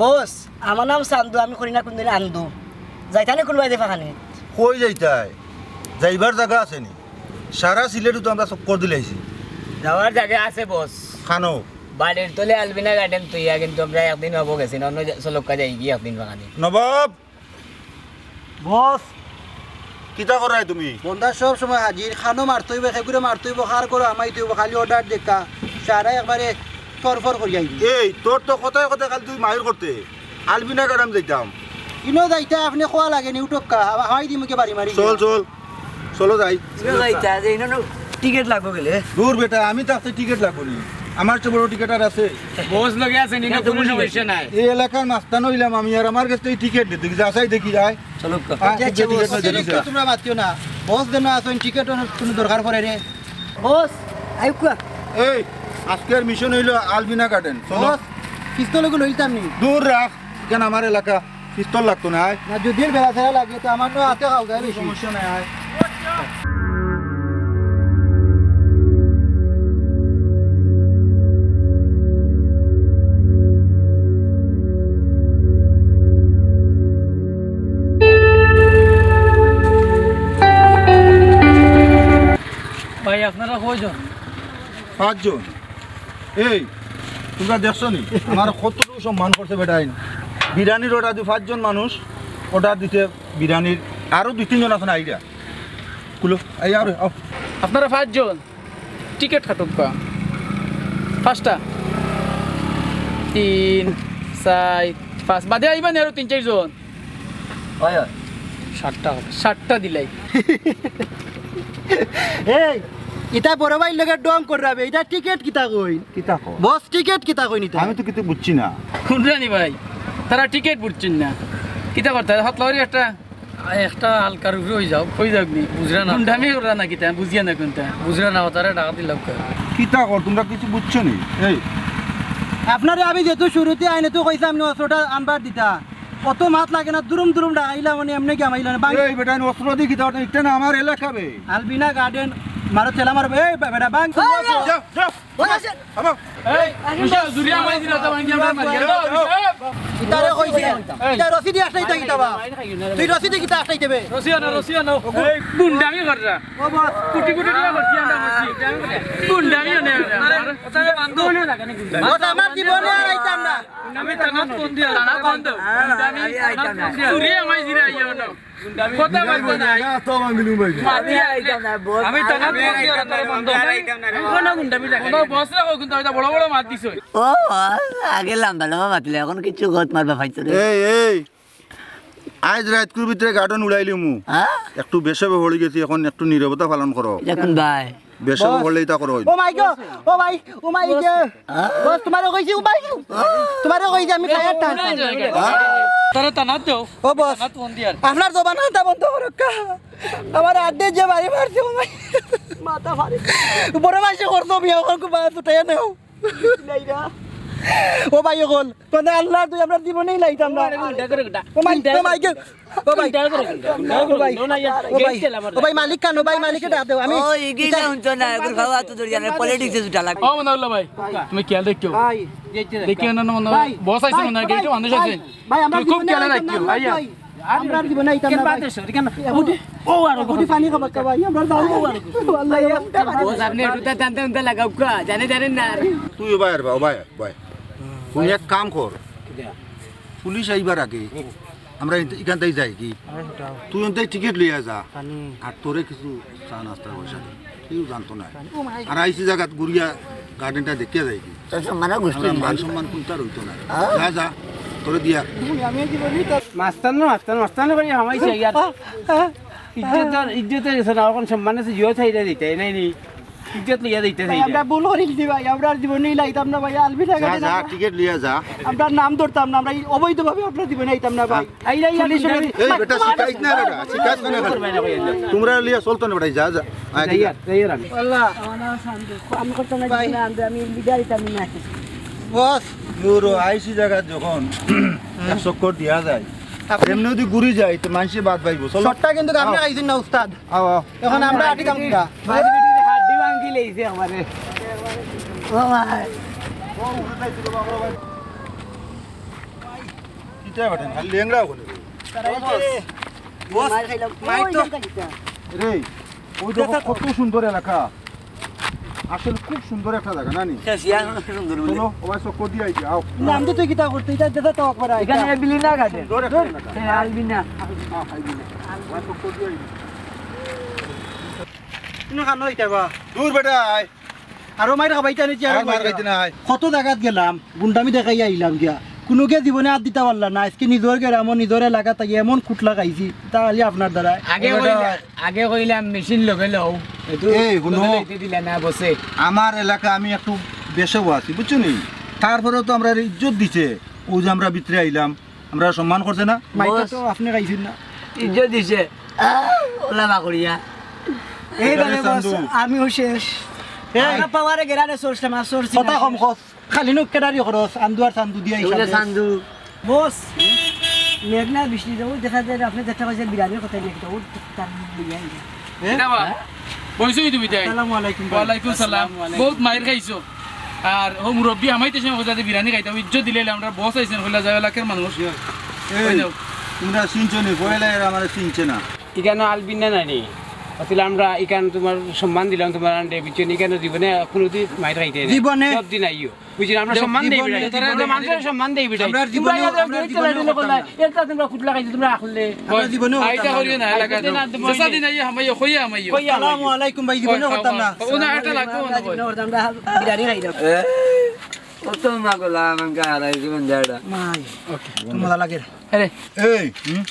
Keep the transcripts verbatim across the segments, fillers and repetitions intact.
বস, আমার নাম চান্দু, আমি করি না কুনদিন আন্দু। যাইতানি কুনবায়দি ফাঁকানি? কই যাইতায়? যাইবার জাগা আছে নি? সারা সিলেটো তো আমরা চক্কর দিলাইছি। যাওয়ার জাগা আছে বস। খানো? বাড়ির তলে আলবিনা গার্ডেন তুইয়া, কিন্তু আমরা একদিন অইবো গেছি না, অন্য জা-, চলক্কা যাইগি একদিন ফাঁকানি। নবাব! বস! কিতা করায় তুমি? বন্দা সব সময় হাজির, খানো মারতে অইবো, খেগুরে মারতে অইবো, খার করো হামাইতে অইবো, খালি অর্ডার দেখা। সারা একবারে তরফর করি আইবি। এই, তোর তো কথায় কথায় খালি তুই মাইর করতে। আলবিনা গার্ডেন যাইতাম। ইনো যাইতা, আপনে কওয়া লাগে নি, উঠক্কা, হামাই দিমু কে বাড়ি মারি। চল, চল। চলো যাই। ইনো যাইতা, যে ইনো টিকিট লাগবো গেলে। দূর বেটা, আমি থাকতে টিকিট লাগবো নি? আমার চেয়ে বড় টিকিট আর আছে? বস লগে আছে নি, না, কোনো সমস্যা নাই। এই এলাকার মাস্তান অইলাম আমি, আর আমার গেছ থাকি টিকিট নিতে, যাচাই দেখি, আয়। চলো, আয়, আচ্ছা, টিকিট বস। নিতে, নিতে। তোমরা মাতিও না। বস যেন আছইন, টিকিটর কুনু দরকার পড়ে রে। বস, আইউক্কা। এই, আজকের মিশন অইলো আলবিনা গার্ডেন। চলো। বস, পিস্তল ওগুলো লইতাম নি। দূর রাখ, ইখান আমার এলাকা। পিস্তল লাগতো না, আয়। না, যদি বেড়া ছেড়া লাগে, তো আমার তো হাতে খাও যায় বেশি। সমস্যা নাই, আয়। ভাই, আপনারা কয়জন? পাঁচজন। এই, তোমরা দেখছো নি? আমার কতটুকু সম্মান করছে বেটাইন। বিরিয়ানির অর্ডার দি পাঁচজন মানুষ, অর্ডার দিতে বিরিয়ানির আরো দুই তিনজন আছে না, আইরা। কুলো, আই, আরে, আও। আপনারা পাঁচজন, টিকিট কাটুক্কা। পাঁচটা। তিন, চাইর, পাঁচ। বাদে আইবা নি আরো তিন চাইরজন। অয়, অয়। সাতটা হবে। সাতটা দিলাই। এই, ইতা বড় ভাইর লগে ঢং কররায় বে, ইতা টিকিট কিতা কইন? কিতা কও? বস, টিকিট কিতা কইন ইতা? আমি তো কিচ্ছু বুঝছি না। হুনরা নি ভাই, তারা টিকিট বুঝছইন না। কিতা করতা, হতলাওয়ারি একটা। একটা হালকার উপরে অই যাউক। অই যাউক নি? বুঝরা না। গুন্ডামি কররা না কিতা, বুঝিয়া না কুনটা। বুঝরা না, তারে ডাক দিলাম কে? কিতা কও, তোমরা কিচ্ছু বুঝছো নি? এই। আপনারে আমি যেহেতু শুরুতে আইনে তো কইছলাম নি অস্ত্রটা আনবার দিতা। অত মাত লাগে না, দুরুম দুরুম ডাকাইলা মানে এমনে কি আমাইলা না? বাং- এই বেটা, অস্ত্র দি কিতা করতে? ইটা না আমার এলাকা বে। আলবিনা গার্ডেন, মারো ঠেলা মারো। এই বে-, বেটা, বাং। যাও, যাও। বল আছে। আবার। এই, আসুন, তুই বস। জুরিয়া মাই দিলা তো ভাঙ্গি আমরা মারি। যাও, যাও। ইতারে কইছি। এই। ইতা রশি দি আটকাইতা কিতা বা? তুই রশি দি কিতা আটকাইতে বে? রশি আনো, রশি আনো। এই গুন্ডামি কররা। ও বস। কুটি কুটি টাকা করছি আমরা করছি। গুন্ডামি অনে। আরে, ওটা বান্ধব। বস, আমার জীবনে আর আইতাম না। আমি থানাত ফোন দিয়া, থানাত ফোন দাও। আমি আইতাম না। চুরি আমায় জিরা আইয়া না। কথা বলতো না। না, তো আমি দিলুম ভাই। মাতি আমি আইতাম না, বস। আমি থানাত ফোন দিয়া, তারা বন্ধ। আমি আইতাম না রে। কোনো গুন্ডামি লাগে না। বস রাখো, কিন্তু এটা বড় বড় মাত দিছে। ও, আগে লম্বা লম্বা মাতিলে, এখন কিছু গত মারবা ফাইতো রে। এই, এই, আইজ রাইতকুর ভিতরে গার্ডন উড়াইলিমু। হ্যাঁ? একটু বেশি হয়ে গেছি, এখন একটু নীরবতা পালন করো। ইটা কুন ভাই? বেশি বস। হলে ইতা করো। ও মাই গো, ও ভাই, ও মাই গো। বস, তোমারে কইছি, ও ভাই। তোমারে কইছি আমি ফায়ার টান। তারা থানাত যাও। ও বস। থানাত ফোন দিয়ার। আপনার জবান আনতা বন্ধ করো কা। আমার আড্ডে যে বাড়ি মারছে, ও ভাই। মাথা ফাড়ি। বড় মাইনষে করতো মিয়া, ওখান কো বাস উঠাইয়া নেও। ও ভাই, অকল। মানে আল্লাহ, তুই আমরার জীবনেই লাইতাম না। ও মাই, ও মাই গো। ও ভাই। ও ভাই। ও ভাই। ও ভাই, মালিক খান, ও ভাই, মালিকরে ডাক দেও। আমি ও, ইগিলা হুনছো না, এগুর খাওয়া তো দরিয়া না, politics এ জুটা লাগবে। ও মনাউল্লাহ ভাই, তুমি খেয়াল রাখিও। ভাই, দেখিও না, না, না, ভাই, বস আইছে ভাই, মনে হয়, ভাই, গেইটে মানুষ ভাই, আছে। ভাই, আমরা তুমি খুব জীবনে খেয়াল আইতাম রাখিও, না, ভাইয়া। ভাই। আমরা জীবনে আইতাম না, ভাই। কেন বাদ দেছো? কেন? ও, আর গুটি পানি খাবার কা ভাই, আমরা যাও। ও, আর আল্লাহ, বস, আপনি একটু তা টানতে টানতে লাগাও কা, জানে জানেন না। তুই ও ভাই, আর বা, ও ভাই, ভাই। তুই এক কাম কর। পুলিশ আইবার আগে আমরা ইন-, ইখান থাকি যাইগি। আরে সেটাও। তুই অন্তে টিকিট লইয়া যা। পানি। আর তোরে কিছু চা নাস্তা পয়সা দে। কেউ জানতো না। পানি। ও মাই। আর আইছি জাগাত ঘুরিয়া গার্ডেনটা দেখিয়া যাইগি। তোর সম্মান আর গোষ্ঠী আমরা নেই। মান সম্মান কুনটা রইতো না। হ্যাঁ? যা, যা, তোরে দিয়া। আমি কি বলি তোর মাস্তান না, মাস্তান, মাস্তান করে হামাইছে ইয়ার। আহ, আহ, ইজ্জত আর, ইজ্জত গেছে না, এখন সম্মান আছে, জিও চাইরা দিতে, নাই নি। ইজ্জত লইয়া যাইতে ভাই, চাইরা। আমরা ভুল করি দিছি ভাই, আমরা আর জীবনে লাইতাম না ভাই, আলবি যা, টাকা যা, না। টিকিট লইয়া যা। আমরা নাম ধরতাম না, আমরা এই অবৈধভাবে আমরা জীবনে আইতাম না ভাই। আইলে, আইলে, পুলিশ আইলে। এই বেটা, শিকাইছ না বেটা, শিকাইছ না বেটা। তোমরা লিয়া চলতো না বেটা, যা, যা। আয়, যাই আর, যাই আর আমি। আল্লাহ। আমার নাম শান্ত। আমি করতাম না, ভাই। না, আমি, আমি লিডার, এটা আমি না। বস। ইউরো আইসি জায়গা যখন এক চক্কর দিয়া যায়, আপনি এমনি যদি ঘুরি যায়, তো মানষে বাদ পাইবো। চলো। শটটা কিন্তু আপনি আও। আইছেন না, উস্তাদ। আও, আও। এখন আমরা আটিতাম কিনা? ভাই, হাড্ডি ভাঙি লেইছে আমারে। ও ভাই। খালি লেংড়া ওখানে। বস, মার খাইলাম। মার তো। রে, ওই দেখো কত সুন্দর এলাকা। আসলে খুব সুন্দর একটা জায়গা, না নি? কে সিয়া সুন্দর বলে। চলো, ওবায় চক্কর দিয়া আই, আও। নাম তো তুই কিতা করতে, এটা দেখা তো একবার আই। এখানে বিলিনা গার্ডেন। সুন্দর একটা এলাকা। হ্যাঁ, আলবিনা। হ্যাঁ, আলবিনা। ওবায় চক্কর দিয়া আই। তুমি খানো এটা বা? দূর বেটা, আয়। আরো মাইর খাবাইতে আনিছি, আরো আর মার মাইর খাইতে না, আয়। কত জাগাত গেলাম, গুন্ডামি দেখাই আইলাম গিয়া। কুনুকে জীবনে আত দিতা পারলা না। আজকে নিজর গেরামো, নিজর এলাকাত আইয়া এমন খুটলা খাইছি, তা খালি আপনার দ্বারায়। আগে কইলা, আগে কইলাম মেশিন লগে লও। এই, হুনো। লগে লইতে দিলা না, বসে। আমার এলাকা আমি একটু বেশও আছি, বুঝছো নি? তারপরেও তো আমরারে ইজ্জত দিছে, অউ যে আমরা ভিতরে আইলাম, আমরারে সম্মান করছে না? মাইকটা তো আপনে খাইছইন না। ইজ্জত দিছে। আহ, ওলা বাকরিয়া। এইভাবে এখানে বস, চান্দু। আমিও শেষ। এই। আমরা পাওয়ারে গেরারে সোর্স না, সোর্স কথা না। কম কস। খালি নুক কেডারি খরচ, আন্দু আর চান্দু দিয়া হিসাব দে। চান্দু। বস, মেঘনা বৃষ্টি যাবো, দেখা যায় আপনে যেটা কইছেন বিরিয়ানির কথা নিয়ে, ওর তার বিরিয়ানি। এ? কিতা বা? বইছো নি তুমি তাই? আসসালামু আলাইকুম ভাই। ওয়ালাইকুম সালাম। আসসালামু আলাইকুম। বহুত মাইর খাইছো। আর ও মুরব্বি হামাইতে সময় কইলা যে বিরিয়ানি খাইতাম, ইজ্জত দিলে আমরা বস আইছেন, কইলা যায় এলাকার মানুষ। এই, কই যাও? তোমরা চিনছো নি? পয়লা এরা আমারে চিনছে না। ইখানো আলবিনা নাই নি? আসলে আমরা ইখান তোমার সম্মান দিলাম, তোমার আন্ডে, বুঝছো নি? ইখানো জীবনে কোনোদিন মাইর খাইতে নাই। জীবনে? সব দিন আইও। বুঝলি, আমরা সম্মান দেই জীবনে, বেটা। জীবনে। আমরা মানুষের সম্মান দেই বেটা। আমরা জীবনে, তোমরা আমরা জীবনে করতাম না। একটা তোমরা খুটলা খাইছো, তোমরা আখলে। আমরা জীবনে করতাম না। আইতা করিও না, এলাকা আইতা না, তোমার চেষ্টা দিন আইয়া হামাইও, কইয়া হামাইও। কইয়া হামাইও। আসসালামু আলাইকুম ভাই, জীবনে করতাম না। ও না, একটা লাগবো না ভাই। আমরা বিরিয়ানি খাইলাম। এ, ও তো মা গোলা, আমাকে হারাই জীবন যাড়া। মাই, ওকে, তোমার লাগে। আরে। এই, হুম?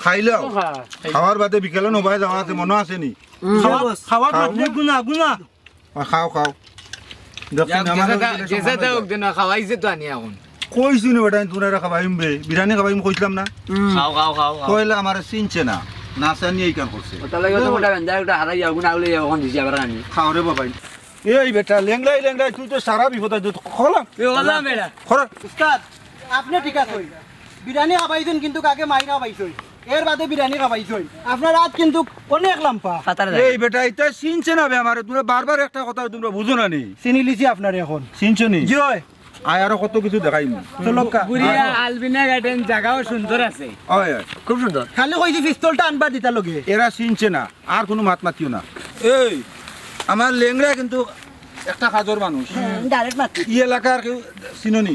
খাইলাও। ও হ্যাঁ। খাওয়ার বাদে বিকেলে নবায় যাওয়া আছে, মনে আছে নি? হুম। খাওয়া, খাওয়ার খাও। বাদে গুনা, গুনা। আর খাও, খাও। দেখো, যাও, মেহমান যেসা অইলে দা-, যেসা সম্মান দাও, অইলে। একদিন খাওয়াইছে তো আনি এখন। কইছি নি বেটা, তোমরা খাবাইম বে, বিরিয়ানি খাবাইম কইছিলাম না? হুম। খাও, খাও, খাও, খাও। কইলে আমারে চিনছে না, না চিনি এই কাম করছে। ওটা লাগে তো মোটা বেন্দা, ওটা হারাই যাও, না হলে যাও, ওখান দিছি আবার আনি। খাও রে বাবাই। এই বেটা, লেংড়াই, লেংড়াই, তুই তো সারা বিপদ আছিস। খোলা। এ, ওলা বেটা। খোলা। উস্তাদ, আপনে ঠিক আছে। বিরিয়ানি খাবাইছইন, কিন্তু আগে মাইর খাবাইছইন। এর বাদে বিরিয়ানি খাবাইছইন। আপনার আত কিন্তু অনেক লাম্বা। এই বেটা, ইতা চিনছে না বে আমারে। তোমরা বারবার একটা কথা তোমরা বুঝো না নি? চিনিলিছি আপনারে এখন। চিনছো নি? জি অয়। আয় আরো কত কিছু দেখাইমু। চলো কা। বুড়িয়া আলবিনা গার্ডেন জাগাও সুন্দর আছে। অয়, অয়। খুব সুন্দর। খালি কইছি পিস্তলটা আনবার দিতা লগে। এরা চিনছে না। আর কুনু মাত মাতিও না। এই, আমার লেংড়া কিন্তু একটা কাজর মানুষ। হ্যাঁ, direct মাতি। ই এলাকার কেউ চিনো নি?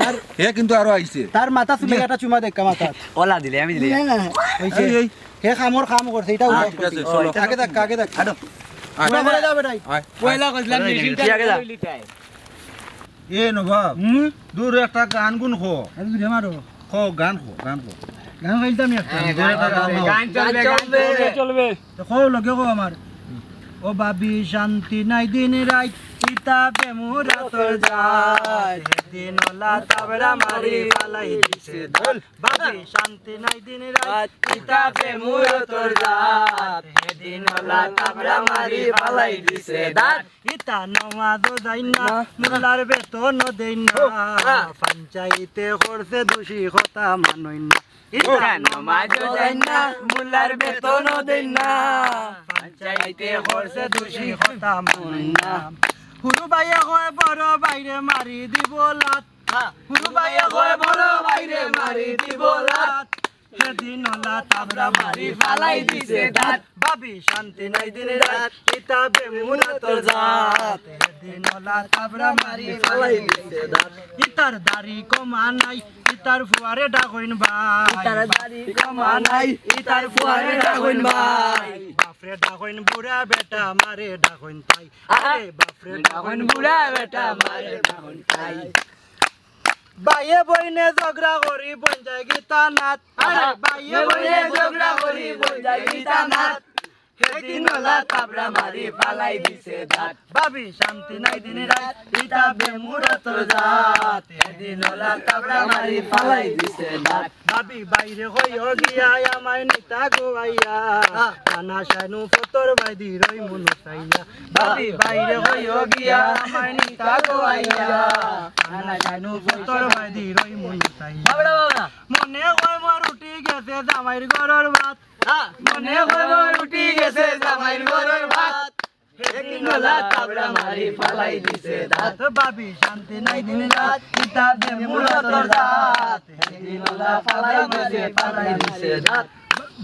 আর হে কিন্তু আরো আইছে। তার মাথা চুলে একটা চুমা দেখা মাথাত। ওলা দিলে, আমি দিলে। না, না, না। অইছে। এই, এই। হে কামর কাম করছে, ইটা আচ্ছা, ঠিক আছে, চলো। আগে দেখ, আগে দেখ। আটো। আয়। পুরা করে যাবে তাই। আয়। পয়লা কইছিলাম, আয়। মেশিনটা আগে যা। এ নবাব, হুম? দূর একটা গান গুন খো। আরে দূরে মারো। খো, গান খো, গান খো। গান গাইতাম একটা। হ্যাঁ, গান চলবে, গান চলবে। চলবে। তো খো, লগে খো আমার। ও ভাবি শান্তি নাই দিন রাইত, ইতা বেমুরা তোর জাত। হেদিন ওলা তাবড়া মারি ফালাই দিছে দাঁত। ভাবি শান্তি নাই দিন রাইত, ইতা বেমুরা তোর জাত। হেদিন ওলা তাবড়া মারি ফালাই দিছে দাঁত। ইতা নমাজও যাইন না, না। মোল্লার বেতনও দেইন না। ও, হ্যাঁ। পঞ্চায়েতে করছে দুষি কথা মানইন না। ইতা নমাজও যাইন না, মোল্লার বেতনও দেইন না। পঞ্চায়েতে করছে দুষি কথা মানইন না। হুরু ভাইয়ে কয় বড় ভাইরে মারি দিব লাত। হ্যাঁ। হুরু ভাইয়ে কয় বড় ভাইরে মারি দিব লাত। হেদিন ওলা তাবড়া মারি ফালাই দিছে দাঁত। ভাবি শান্তি নাই দিন রাত, ইতা বেমুরা তোর জাত। হেদিন ওলা তাবড়া মারি ফালাই দিছে দাঁত। ইতার দাড়ি কমা নাই, ইতার ফুয়ারে ডাকইন ভাই। ইতার দাড়ি কমা নাই, ইতার ফুয়ারে ডাকইন ভাই। বাপরে ডাকইন বুড়া বেটা, মারে ডাকইন তাই। আহা। আরে বাপরে ডাকইন বুড়া বেটা, মারে ডাকইন তাই। ভাইয়ে বইনে ঝগড়া করি বইন যায় গীতা নাথ। আরে ভাইয়ে বইনে ঝগড়া করি বইন যায় গীতা নাথ। হেদিন ওলা তাবড়া মারি ফালাই দিছে দাঁত। ভাবি শান্তি নাই দিন রাত, ইতা বেমুরা তোর জাত। হেদিন ওলা তাবড়া মারি ফালাই দিছে দাঁত। ভাবি বাইরে কইও গিয়া আমায় নিতা গো আইয়া। হ্যাঁ। কানা শানু ফতর বাইদি রই মনু চাইয়া। ভাবি বাইরে কইও গিয়া আমায় নিতা গো আইয়া। কানা শানু ফতর বাইদি রই মনু চাইয়া। বাবড়া বাবা। মনে কয় মোর উঠি গেছে জামাইর ঘরর ভাত। হ্যাঁ। মনে কয় মোর উঠি গেছে জামাইর ঘরর ভাত। একদিন ওলা তাবড়া মারি ফালাই দিছে দাঁত। ভাবি শান্তি নাই দিন রাত, কিতাবে মুড়া তোর জাত। একদিন ওলা ফালাই দিছে, ফালাই দিছে দাঁত।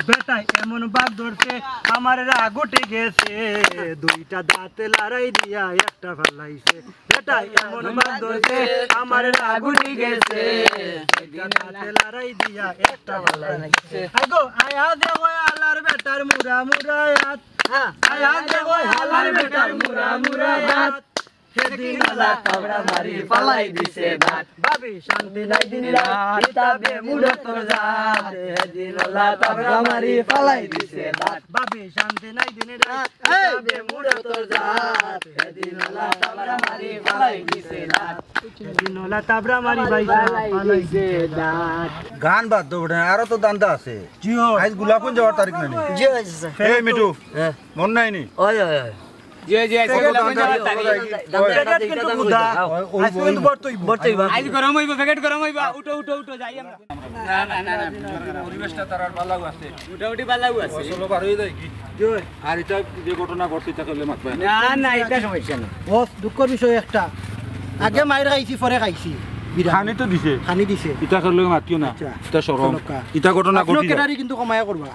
বেটায় এমন বাঘ ধরছে, আমার রাগ উঠি গেছে। দুইটা দাঁতে লড়াই দিয়া একটা ফালাইছে। বেটায় এমন বাঘ ধরছে, আমার রাগ উঠি গেছে। দুইটা দাঁতে লড়াই দিয়া একটা ফালাইছে। আইগো, আয়া দেখো হালার বেটার মুড়া মুড়া আত। আয়া দেখো হালার বেটার মুড়া মুড়া আত। সেদিন ওলা তাবড়া মারি ফালাই দিছে দাঁত। ভাবি শান্তি নাই দিন রাত, কিতাবে মুড়া তোর জাত। সেদিন ওলা তাবড়া মারি ফালাই দিছে দাঁত। ভাবি শান্তি নাই দিন রাত, কিতাবে মুড়া তোর জাত। সেদিন ওলা তাবড়া মারি ফালাই দিছে দাঁত। সেদিন ওলা তাবড়া মারি ফালাই দিছে দাঁত। গান বাদ দেও বেটা, আরো তো ধান্দা আছে। জি অয়। আইজ গোলাপগঞ্জ যাওয়ার তারিখ নানি? জি অয়, জি অয়। এই মিঠু, হ্যাঁ। মন নাই নি? অয়, অয়, অয়। জি, জি, আইজ প্যাকেট গরম অইবো। প্যাকেট কিন্তু গুদা। অয়, অইবো, আইজ কিন্তু অইবো। ভরতে অইবো। ভরতে অইবো। আইজ গরম অইবো, প্যাকেট গরম অইবো। উঠো, উঠো, উঠো, যাই আমরা। না, না, না, না। পরিবেশটা তার আর ভালা আছে। মোটামুটি ভালা আছে। চলো, বার অই যাই কি? আর ইটা যে ঘটনা ঘটছে, ইটা করলে মাতবা না। না, না, ইটা সমস্যা না। বস, দুঃখর বিষয় একটা। আগে মাইর খাইছি, পরে খাইছি। বিরাট। খানি তো দিছে। খানি দিছে। ইটা করলে মাতিও না। আচ্ছা। ইটা শরম। চলো কা। ইটা ঘটনা আপনিও ঘটিল। কেটারি কিন্তু কমায়া করবা।